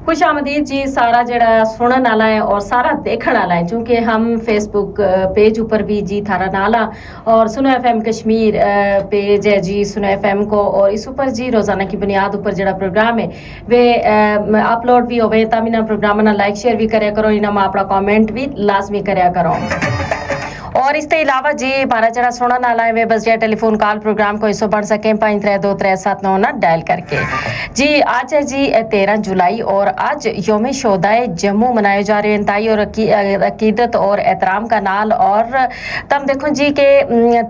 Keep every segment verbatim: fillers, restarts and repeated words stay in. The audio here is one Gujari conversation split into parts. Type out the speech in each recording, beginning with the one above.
خوش آمدید جی، سارا جیڑا سنن آلا ہے اور سارا دیکھن آلا ہے، چونکہ ہم فیس بک پیج اپر بھی جی تھارا نال آ، اور سنو ایف ایم کشمیر پیج ہے جی سنو ایف ایم کو، اور اس اپر جی روزانہ کی بنیاد اپر جیڑا پروگرام ہے وہ اپلوڈ بھی ہووے، تم انہاں پروگراماں نا لائک شیئر بھی کریا کرو، انہاں ما اپنا کمنٹ بھی لازمی کریا کرو۔ اور اس تے علاوہ جی ہمارا جڑا سنن آلا ہے وہ بس جے ٹیلی فون کال پروگرام کو حصو بن سکیں پنج ترے دو ترے ست نو نا ڈائل کر کے۔ جی آج ہے جی تیرہ جولائی اور آج یوم شہدائے جموں منایو جا رہیو انتہائی اور عقیدت اور احترام کا نال۔ اور تم دیکھو جی کہ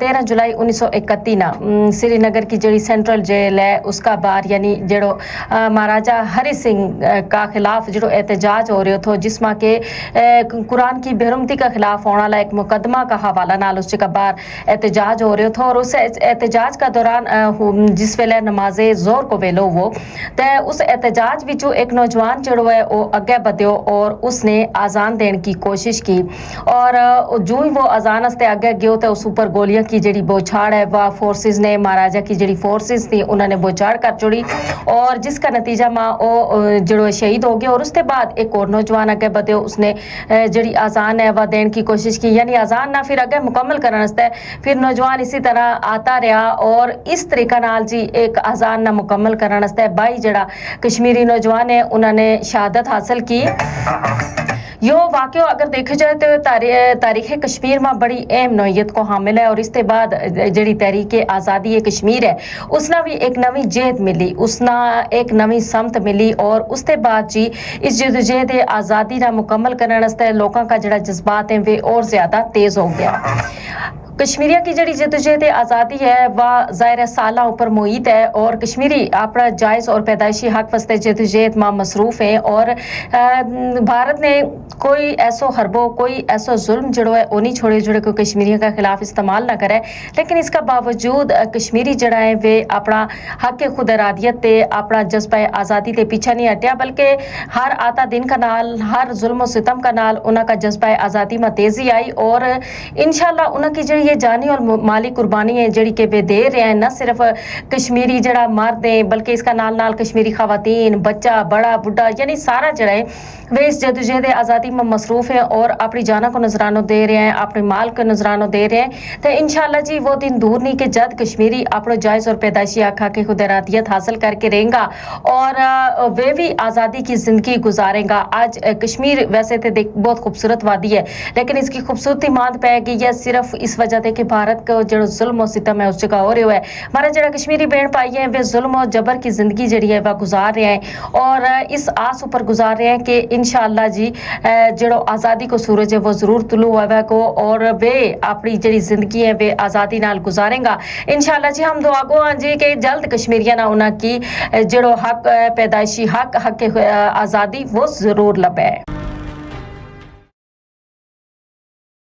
تیرہ جولائی انیس سو اکتی نا سری نگر کی جڑی سینٹرل جیل ہے اس کا بار یعنی جڑو مہاراجا ہری سنگھ کا خلاف جڑو احتجاج ہو رہیو تھو جس ما کہ قرآن کی بھیرمتی کا خلاف ہونا لا ایک مقدمہ کا حوالہ نال اس جگہ بار احتجاج ہو رہیو تھو اور اس احتجاج کا دوران جس ویلے نماز زور کو ویلو وہ تے اس احتجاج وچوں ایک نوجوان جڑو ہے وہ اگے بدھیو اور اس نے آزان دین کی کوشش کی۔ اور جوں ہی وہ آزان اس تے اگے گیو تے اس اپر گولیاں کی جڑی بوچھاڑ ہے وہ فورسز نے مہاراجا کی جڑی فورسز تھی انہاں نے بوچھاڑ کر چھوڑی۔ اور جس کا نتیجہ ما وہ جڑو ہے شہید ہو گیا اور اس تے بعد ایک اور نوجوان اگے بدھیو اس نے جڑی آزان ہے وہ دین کی کوشش کی یعنی آزان نہ پھر اگے مکمل کرن اس تے پھر نوجوان اسی طرح آتا رہیا اور اس طریقہ نال جی ایک آزان نہ مکمل کرن اس تے بائی جڑا کشمیری نوجوان ہے انہاں نے شہادت حاصل کی۔ یوہ واقعو اگر دیکھیو جائے تو تاریخ کشمیر ما بڑی اہم نوعیت کو حامل ہے اور اس تے بعد جڑی تحریک آزادی کشمیر ہے اس نا بھی ایک نوی جہد ملی، اس نا ایک نوی سمت ملی اور اس تے بعد جی اس جدوجہد آزادی نا مکمل کرن اس تے لوکاں کا جڑا جذبات ہیں وہ اور زیادہ تیز ہو گیا۔ کشمیریاں کی جڑی جدوجہد آزادی ہے وہ ظاہر ہے سالاں اپر محیط ہے اور کشمیری اپنا جائز اور پیدائشی حق واسطے جدوجہد ما مصروف ہیں اور بھارت نے کوئی ایسو حربو کوئی ایسو ظلم جڑو ہے وہ نہیں چھوڑے جڑے کوئی کشمیریاں کا خلاف استعمال نہ کرے۔ لیکن اس کا باوجود کشمیری جڑا ہیں وہ اپنا حق خود ارادیت تے اپنا جذبہ آزادی تے پیچھا نہیں ہٹیا بلکہ ہر آتا دن کا نال ہر ظلم و ستم کا نال انہاں کا جذبہ آزادی ما تیزی آئی اور انشاءاللہ انہاں کی جڑی یہ جانی اور مالی قربانی ہیں جڑی کہ وہ دے رہے ہیں نہ صرف کشمیری جڑا مرد ہیں بلکہ اس کا نال نال کشمیری خواتین بچہ بڑا بڈھا یعنی سارا جڑا ہے وہ اس جدوجہد آزادی ما مصروف ہیں اور اپنی جانا کو نذرانو دے رہے ہیں اپنے مال کو نذرانو دے رہے ہیں۔ تے انشاءاللہ جی وہ دن دور نہیں کہ جد کشمیری اپنو جائز اور پیدائشی حق حق خود ارادیت حاصل کر کے رہیں گا اور وہ بھی آزادی کی زندگی گزاریں گا۔ آج کشمیر ویسے تے بہت خوبصورت وادی ہے لیکن اس کی خوبصورتی ماند پے گئی ہے صرف اس وجہ تے کہ بھارت کو جڑو ظلم و ستم ہے اس جگہ ہو رہیو ہے۔ ہمارا جڑا کشمیری بین پائی ہے وہ ظلم و جبر کی زندگی جڑی ہے وہ گزار رہے ہیں اور اس آس اپر گزار رہے ہیں کہ انشاءاللہ جی جڑو آزادی کو سورج ہے وہ ضرور طلوع ہووے کو اور ویہ اپنی جڑی زندگی ہے ویہ آزادی نال گزاریں گا۔ انشاءاللہ جی ہم دعا گو ہاں جی کہ جلد کشمیریاں نا انہاں کی جڑو حق پیدائشی حق حق آزادی وہ ضرور لبھے۔